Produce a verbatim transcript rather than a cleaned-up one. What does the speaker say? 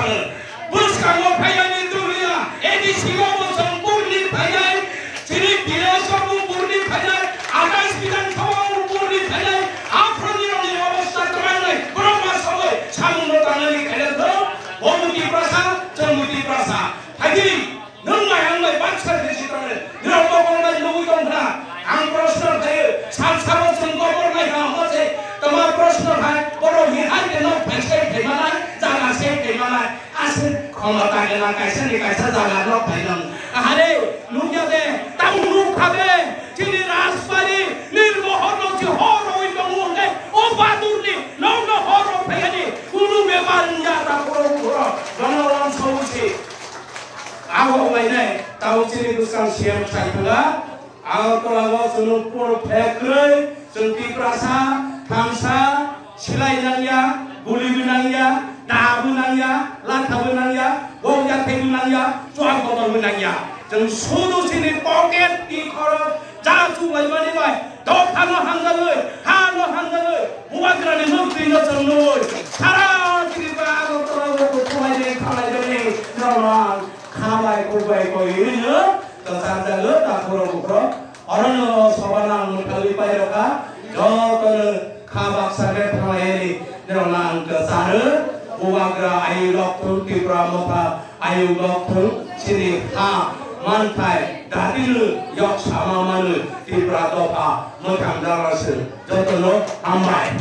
Bwskango phaiyani Dulia A D C o bo chwng burni phainai, chini village o bo burni phainai, atais Bidhan Sabha o bo burni phainai, aphuruni rokni obostha kwrwngwi borok ma sawi samungno tangnani khailak thung, bo Tiprasa, chwng Tiprasa. Phaidi, nwng bai ang bai baksa khe si tongnai, nwng mokol bai nugwi tong khna, ang proshno khaio, sal salo chwng kobor nai ha hamo se, tama proshno khai, borok ni hai khe nok phai sai phai manai, jaga sai phai manai. Aswk khomota gwnang kaisa ni kaisa jaga no phainang. Ahare nukya de, tamo nukha de, chini Rajbari, Nirmohor no si hor roi tongo hwnkhe, o Badur ni, no no hor roi phaiyani, kunu bepar wngya ta khoro khoro, jono wan sobusi. Abo wnglainai, tamo chini bwskang C M sai thanga, Agartala o chwng puro phek kwrwi, chwng Tiprasa, thansa, silai nangya, guli bo nangya, da bo nangya, latha bo nangya, bok yathai bo nangya, chuak bodol bo nangya. Chwng sudu chini pocket ni khorok ja chuklaimani bai, dophano hamjagwi, hano hamjagwi, Bubagrani mukti no chwng nui, sara Tripura Agartala o kuthumai de khalai de ni, norok khamai kubai koi rino, kwchar jago, takhuro bukhro. Orono sobana ang mwthangwi pairokha, jotono kha baksa khe thanglaiyani norokno ang kwcharo, Bubagra ayuk rok thung, Tipra motha ayuk rok thung, chini ha manthai datino yok sama manu Tipra dopha mwthang dala se jotono hambai.